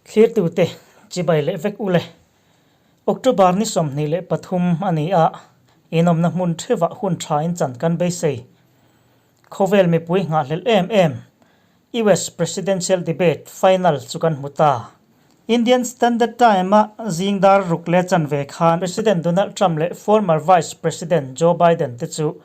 Thlirtute chibai leh vek ule. October ni 23 a ni a, inawmna hmun theuhah hun tha in chan kan beisei. Khawvel mipui nghahhlelh em em US Presidential Debate final chu kan hmu ta. Indian Standard Time-a zing dar ruk leh chanve khan President Donald Trump leh former Vice President Joe Biden te chu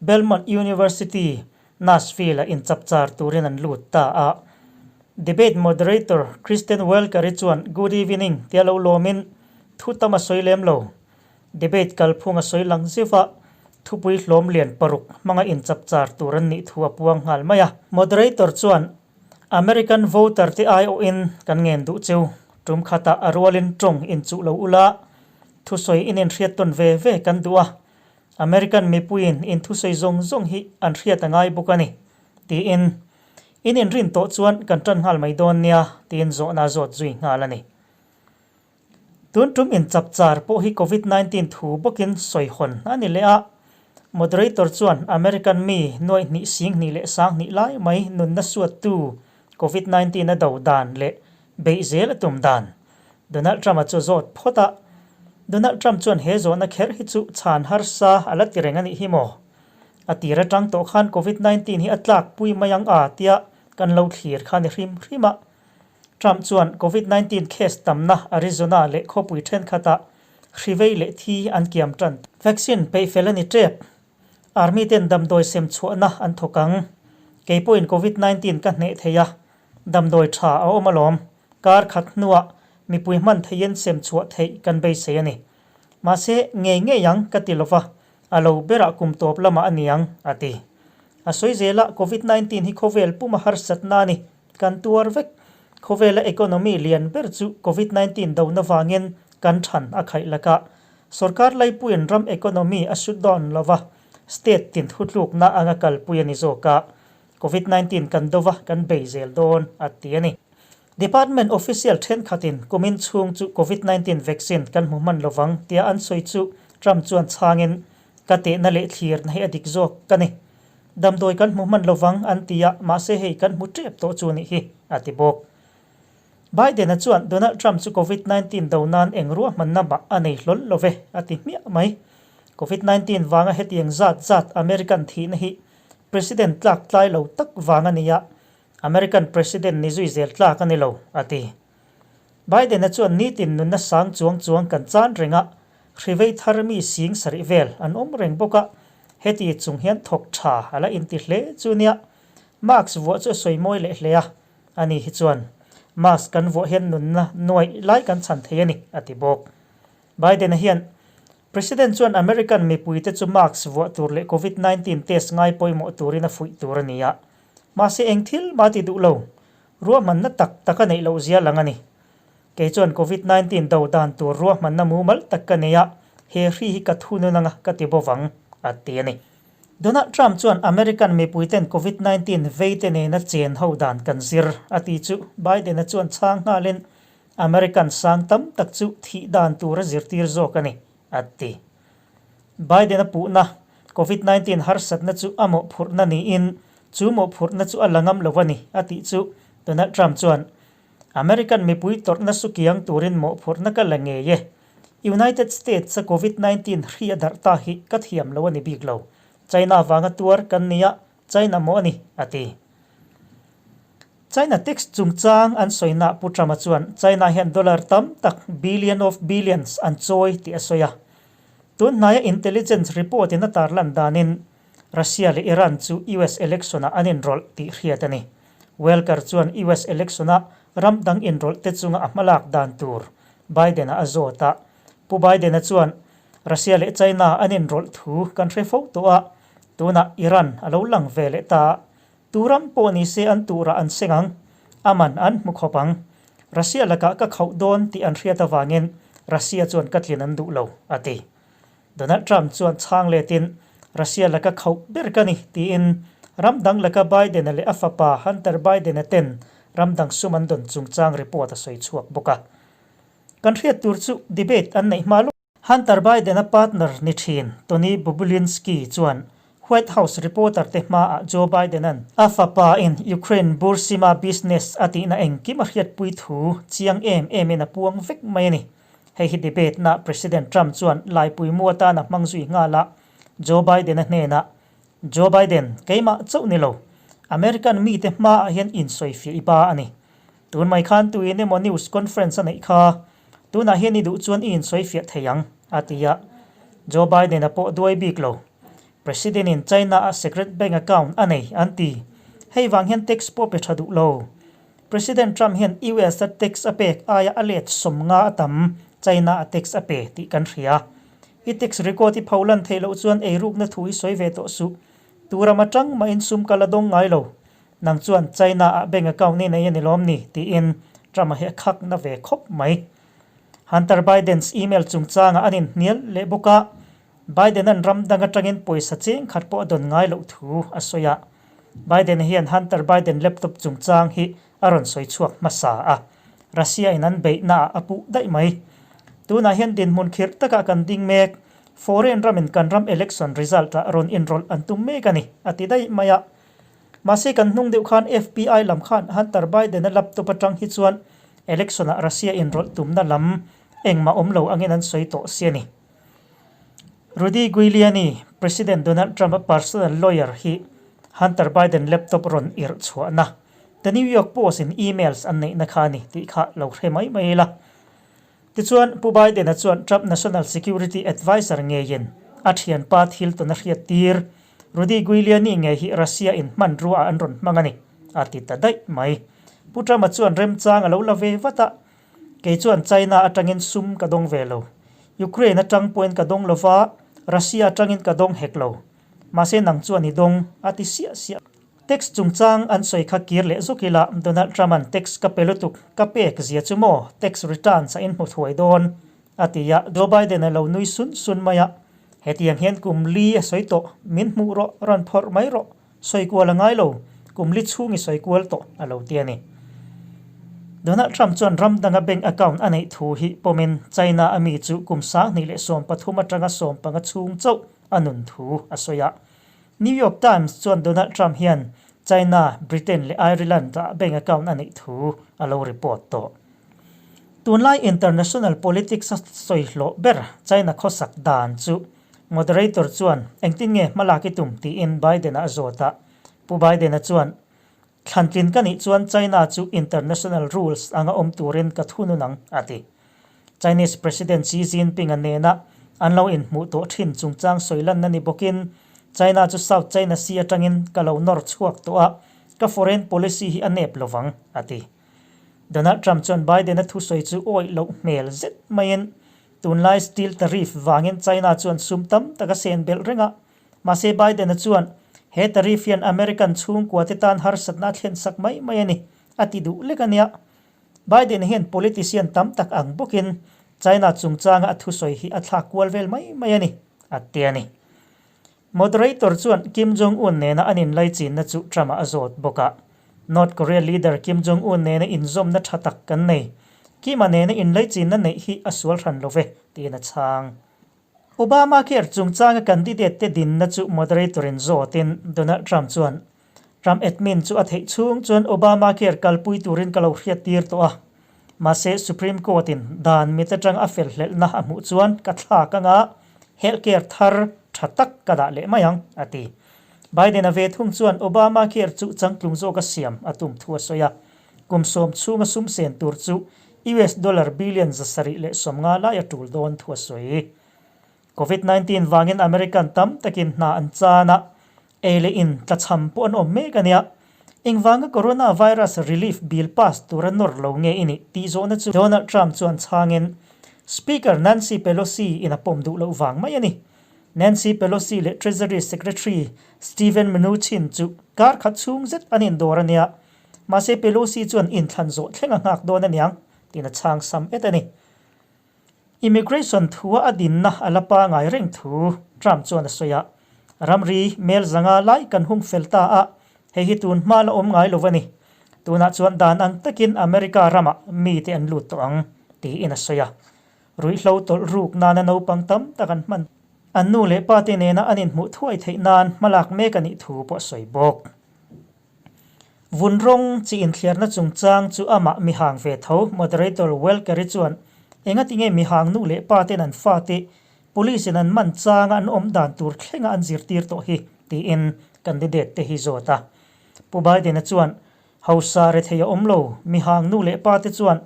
Belmont University, Nashville-a inchapchar turin an lut ta a. Debate moderator Kristen Welker-i chuan Good evening tia lo lawmin thu tam a sawi lem lo. Debate kalphung a sawi lang zeuh a, thupui hlawm lian paruk hmanga inchapchar tur an nih thu a puang nghal mai a. Moderator chuan, American voter te aiawhin kan ngen duh cheu, tum khatah a rualin tawng inchuh lo ula, thusawi in inhriat tawn ve ve kan duh a, American mipuiin in thusawi zawng zawng hi an hriat a ngai bawk a ni, tiin in inrin tawh chuan kan tan nghal mai dawn nia, tiin zawhna a zawt zui nghal a ni. Tun tum inchapchar pawh hi Covid 19 thu bawkin sawi hawn a ni leh a, moderator chuan American mi nuaih hnih sing hnih leh sang hnih lai mai nunna suattu Covid 19 a do dan leh beih zel a tum dan Donald Trump-a chu zawt phawt a, Donald Trump chuan he zawhna kher hi chu chhan harsa a la ti reng a nih hi maw? A tir atang tawh khan Covid 19 hi a tlak pui mai ang a tia kan lo thlir kha ni hrim hrim a. Trump chuan Covid 19 case tamna Arizona leh khawpui thenkhatah hri vei leh thi an kiam tan. Vaccine peih fel a ni tep. Army ten damdawi sem chhuahna an thawk ang. Kei pawhin Covid 19 ka hneh thei a, damdawi tha a awm alawm. Kar khat hnuah mipui hman theiin sem chhuah theih kan beisei a ni. Mahse, ngei ngei ang ka ti lova, a lo berah kum tawp lamah a ni ang, a ti. A sawi zelah Covid 19 hi khawvel puma harsatna a ni, kan tuar vek. Khawvela economy lian ber chu Covid 19 dona vangin kan than a khaih laka sorkar laipuiin ram economy a shut down lova, state tin thutlukna anga kalpui a ni zawk a. Covid 19 kan dova kan bei zel dawn, a ti a ni. Department official thenkhatin kumin chhung chu Covid 19 vaccine kan hmu hman lovang tia an sawi chu Trump chuan chhangin, Ka tehna leh thlirna hi a dik zawk ka ni. Damdawi kan hmu hman lovang an ti a, mahse hei kan hmu tep tawh chu nih hi, a ti bawk. Biden-a chuan Donald Trump chu Covid 19 do nan eng ruahmanna mah a nei hlawl lo ve, a ti hmiah mai. Covid 19 vanga hetiang zat zat American thihna hi President tlak tlai lo tak vang a ni a, American President ni zui zel tlak a ni lo, a ti. Biden-a chuan nitin nunna sang chuang chuang kan chan reng a, hrivei thar mi sing sarih vel an awm reng bawk a, heti chung hian thawk tha a la inti hle chu nia. Mask vuah chu a sawi mawi leh hle a, ani hi chuan mask kan vuah hian nunna nuaih lai kan chhan thei a ni, a ti bawk. Biden-a hian President chuan American mipuite chu mask vuah tur leh Covid 19 test ngai pawimawh turin a fuih tur a ni a. Mahse eng thil mah ti duh lo. Ruahmanna tak tak a neih loh zia lang a ni. Kei chuan Covid 19 do dan tur ruahmanna mumal tak ka nei a, he hri hi ka thunun anga ka ti bawvang, a ti a ni. Donald Trump chuan American mipuiten Covid 19 veite nena chen ho dan kan zir, a ti chu Biden-a chuan chhang nghalin American sang tam tak chu thih dan tur a zirtir zawk a ni, a ti. Biden-a puhna, Covid 19 harsatna chu a mawhphurhna niin chu mawhphurhna chu a la ngam lo a ni, a tih chu Donald Trump chuan, American mipui tawrhna sukiang turin mawhphurhna ka la ngei e. United States-a Covid 19 hri a darh ta hi ka thiam lo a ni bik lo. China vanga tuar kan ni a, China maw a ni, a ti. China tax chungchang an sawina Pu Trump-a chuan China hian dollar tam tak, billion of billions, an chawi tih a sawi a. Tun hnaia intelligence report in a tarlan danin Russia leh Iran chu US election-ah an inrawlh tih hriat a ni. Welker chuan US election-a ram dang inrawlh te chunga a hmalak dan tur Biden-a a zawt a. Pu Biden-a chuan Russia leh China an inrawlh thu kan hre fo tawh a, tunah Iran a lo lang ve leh ta a. Tu ram pawh ni se an turah an seng ang, a man an hmu khawp ang. Russia lakah ka khauh dawn tih an hriat avangin Russia chuan ka tlin an duh lo, a ti. Donald Trump chuan chhang letin, Russia laka khauh ber ka ni, tiin ram dang laka Biden-a leh a fapa Hunter Biden-a ten ram dang sum an dawn chungchang report a sawi chhuak bawk a. Kan hriat tur chu debate an neih hma lawk. Hunter Biden-a partner ni thin Tony Bobulinski chuan White House reporter te hmaah Joe Biden-a'n a fapa in Ukraine Burisma business a tihna engkim a hriatpui thu chiang em emin a puang vek mai a ni. Hei hi debate na President Trump chuan laipui mu atan a hmang zui nghal a, Joe Biden-a hnenah, Joe Biden, keimah chauh ni lo, American mite hmaah hian insawifiah i ba a ni. Tun mai khan tuin emaw news conference a neih kha, tunah hian i duh chuan i insawifiah thei ang, a ti a. Joe Biden-a pawh duai bik lo. President-in China-a secret bank account a nei, an ti. Hei vang hian tax pawh pe tha duh lo. President Trump hian US-a tax a pek aia a let 50 a tam China-a tax a pe tih kan hria. I tax record i pho lan theih loh chuan eirukna thu hi sawi ve tawh suh. Turam atang mahin sum ka la dawng ngai lo. Nang chuan China-ah bank account i nei a ni lawm ni? tiin Trump-a hi a khak na ve khawp mai. Hunter Biden's email chungchangah an inhnial leh bawk a, Biden-a'n ram dang atangin pawisa cheng khat pawh a dawn ngai loh thu a sawi a. Biden hian Hunter Biden laptop chungchang hi a rawn sawi chhuak hmasa a, Russia-in an beihnaah a puh daih mai. Tunah hian dinhmun khirh takah kan ding mek, foreign ramin kan ram election result-ah rawn inrawlh an tum mek a ni, a ti daih mai a. Mahse kan hnung deuh khan FBI lam khan Hunter Biden-a laptop atang hi chuan election-ah Russia inrawlh tumna lam engmah awm lo angin an sawi tawh si a ni. Rudy Giuliani, President Donald Trump-a personal lawyer hi Hunter Biden laptop rawn irh chhuahna The New York Post-in emails an neihna kha a ni tih kha lo hre mai mai ila. Tichuan, Pu Biden-a chuan Trump National Security Adviser ngeiin a thianpa thil tawn a hriat tir. Rudy Giuliani ngei hi Russia-in hmanrua ah an rawn hmang a ni, a ti ta daih mai. Pu Trump-a chuan remchang a lo la ve vat a, Kei chuan China atangin sum ka dawng ve lo. Ukraine atang pawhin ka dawng lo va, Russia atangin ka dawng hek lo. Mahse nang chuan i dawng, a ti siah siah. Tax chungchang an sawi kha kir leh zuk ila, Donald Trump-a'n tax ka pe lutuk, ka pek zia chu maw, tax returns a inhmu thuai dawn, a ti a, Joe Biden-a lo nui sun sun mai a, Hetiang hian kum li a sawi tawh, min hmuh rawh, rawn phawrh mai rawh, sawi kual a ngai lo, kum li chhung i sawi kual tawh, a lo ti a ni. Donald Trump chuan ram danga bank account a neih thu hi pawmin China a mi chu kum 2013 atanga 15 chhung chauh a nun thu a sawi a. New York Times chuan Donald Trump hian China, Britain leh Ireland-ah bank account a neih thu a lo report tawh. Tunlai international politics a sawi hlawh ber China khawsak dan chu moderator chuan engtin nge hmalak i tum tiin Biden-a a zawt a. Pu Biden-a chuan, Thlantlin ka nih chuan China chu international rules anga awm turin ka thunun ang, a ti. Chinese President Xi Jinping-a nena an lo inhmuh tawh thin chungchang sawi lanna ni bawkin China chu South China Sea atangin ka lo nawr chhuak tawh a, ka foreign policy hi a nep lovang, a ti. Donald Trump chuan Biden-a thusawi chu awih loh hmel zet maiin tunlai steel tariff vangin China chuan sum tam tak a sen belh reng a, Mahse Biden-a chuan he tariff hian American chhungkua te tan harsatna a thlen sak mai mai a ni, a ti duh lek a nia. Biden hian politician tam tak ang bawkin China chungchanga a thusawi hi a thlak kual vel mai mai a ni, a ti a ni. Moderator chuan Kim Jong-un nena an inlaichinna chu Trump-a a zawt bawk a. North Korea leader Kim Jong-un nena inzawmna tha tak kan nei. Kim-a nena inlaichinna neih hi a sual hran lo ve, tiin a chhang. Obamacare chungchanga candidate te dinna chu moderator-in zawtin Donald Trump chuan, Trump admin chu a theih chhung chuan Obamacare kalpui turin ka lo hriattir tawh a, mahse Supreme Court-in dan mit atang a fel hlelhna a hmuh chuan ka thlak anga healthcare thar tha tak ka dah leh mai ang, a ti. Biden-a ve thung chuan Obamacare chu changtlung zawka siam a tum thu a sawi a, kum sawm chhunga sum sen tur chu US dollar billion 750 lai a tul dawn thu a sawi. Covid 19 vangin American tam takin hna an chan a, ei leh in tlachham pawh an awm mek a nia. Engvanga coronavirus relief bill pass tura nawr lo nge i nih tih zawhna chu Donald Trump chuan chhangin Speaker Nancy Pelosi in a pawm duh loh vang mai a ni. Nancy Pelosi leh Treasury Secretary Steven Mnuchin chu kar khat chhung zet an indawr a nia. Mahse Pelosi chuan inthlan zawh thleng a nghak dawn aniang tiin a chhang sam et a ni. Immigration thua a dinna a la pangai reng thu Trump chuan a sawi a, Ramri mel zanga lai kan hung fel ta a, hei hi tun hma la awm ngai lo a ni. Tunah chuan dan ang takin America ramah mite an lut tawh ang, tiin a sawi a. Ruihhlo tawlh ruk nana naupang tam tak an hman. An nu leh pa te nena an inhmuh thuai theih nan hmalak mek a nih thu pawh a sawi bawk. Vun rawng chi inthliarna chungchang chu amah mihang ve tho Moderator Welker-i chuan engatinge mihang nu leh pa ten an fate Police in an man changa an awm dan tur thlenga an zirtir tawh hi tiin candidate te hi zawt a. Pu Biden-a chuan Hausa rethei a awm lo, mihang nu leh pa te chuan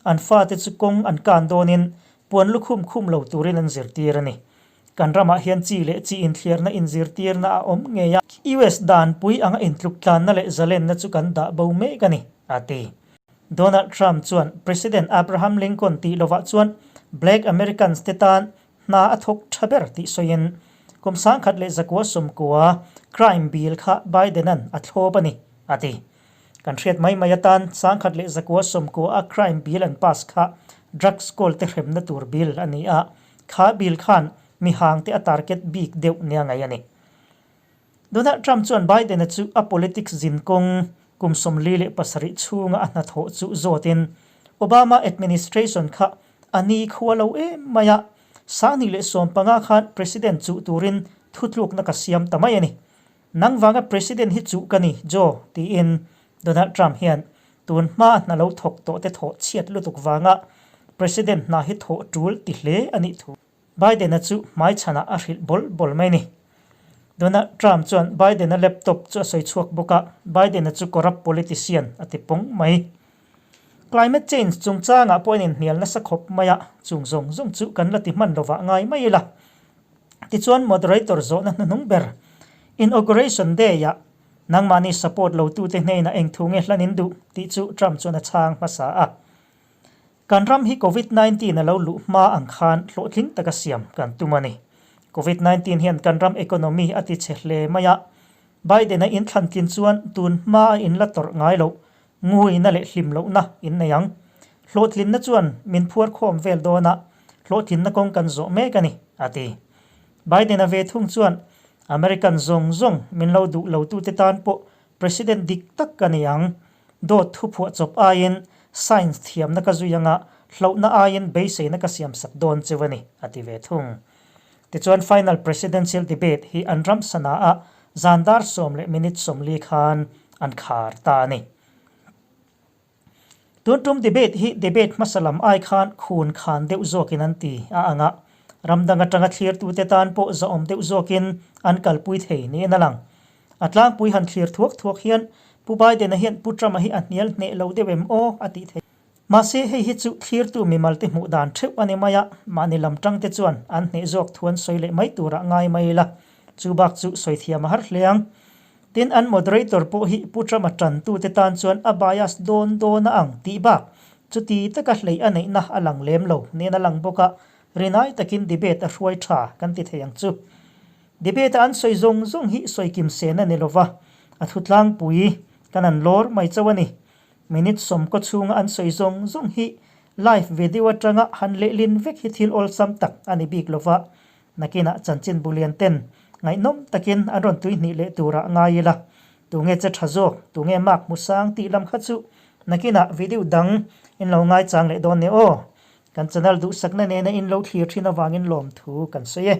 an fate chu kawng an kan dawnin puan lukhum khum lo turin an zirtir a ni. Kan ramah hian chi leh chi inthliarna inzirtirna a awm ngei a, US danpui anga intluk tlanna leh zalenna chu kan dah bo mek a ni, a ti. Donald Trump chuan President Abraham Lincoln tih lovah chuan Black Americans te tan hna a thawk tha ber tih sawiin kum 1990 crime bill kha Biden-a'n a thlawp a ni, a ti. Kan hriat mai mai atan 1990 a crime bill an pass kha drugs kawl te hremna tur bill a ni a, kha bill khan mihang te a target bik deuh nia ngaih a ni. Donald Trump chuan Biden-a chu a politics zin kawng kum 47 chhunga a hnathawh chu zawtin Obama administration kha a ni khua lo em mai a, 2015 khan president chuh turin thutlukna ka siam ta mai a ni. Nang vanga President hi chuh ka ni, Joe, tiin Donald Trump hian tun hma a hna lo thawk tawh te thawh chhiat lutuk vanga President hna hi thawh tul ti hle a nih thu Biden-a chu hmaichhanah a hrilh bawl bawl mai a ni. Donald Trump chuan Biden-a laptop chu a sawi chhuak bawk a, Biden-a chu corrupt politician a ti pawng mai. Climate change chungchangah pawh a inhnial nasa khawp mai a, chung zawng zawng chu kan la ti hman lovah ngai mai ila. Tichuan moderator zawhna hnuhnung ber Inauguration Day-ah nangmahni support lotute hnenah eng thu nge hlan in duh tih chu Trump chuan a chhang hmasa a. Kan ram hi Covid 19 a lo luh hma ang khan hlawhtling taka siam kan tum a ni. Covid 19 hian kan ram economy a ti chhe hle mai a, Biden-a inthlan tlin chuan tun hma a inla tawrh ngai loh Nguina leh hlim lohna in nei ang. Hlawhtlinna chuan min phuar khawm vel dawn a, hlawhtlinna kawng kan zawh mek a ni, a ti. Biden-a ve thung chuan American zawng zawng min lo duh lotute tan pawh President dik tak ka ni ang. Dawt thu phuah chawp aiin science thiamna ka zui anga hlauhna aiin beiseina ka siamsak dawn cheu a ni, a ti ve thung. Tichuan final presidential debate hi an ram sana a zan dar sawm leh minute 40 khan an khar ta a ni. Tun tum debate hi debate hmasa lam ai khan khun khan deuh zawkin an ti a ang a, ram dang atanga thlirtute tan pawh zahawm deuh zawkin an kalpui thei niin a lang. A tlangpui han thlir thuak thuak hian Pu Biden-a hian Pu Trump-a hi a hnial hneh lo deuh em aw a tih theih. Mahse, hei hi chu thlirtu mimalte hmuh dan theuh a ni mai a, mahni lam tangte chuan an hneh zawk thu an sawi leh mai turah ngai mai ila, chu bak chu sawi thiam a har hle ang. Tin, an moderator pawh hi Pu Trump-a tantute tan chuan a bias dawn dawn a ang tih bak chuti taka hleih a neihna a lang lem lo niin a lang bawk a, rinai takin debate a hruai tha kan ti thei ang chu. Debate-a an sawi zawng zawng hi sawi kim sen a ni lova, a thutlangpui kan an lawr mai chauh a ni. Minute sawmkaw chhunga an sawi zawng zawng hi live video atanga han lehlin vek hi thil awlsam tak a ni bik lova, nakinah chanchin bulian ten ngaihnawm takin an rawn tuihnih leh turah ngai ila, tunge che tha zawk, tunge mark hmu sang tih lam kha chu nakinah video dang in lo ngaichang leh dawn nia aw. Kan channel duhsakna nena in lo thlir thin avangin lawmthu kan sawi e.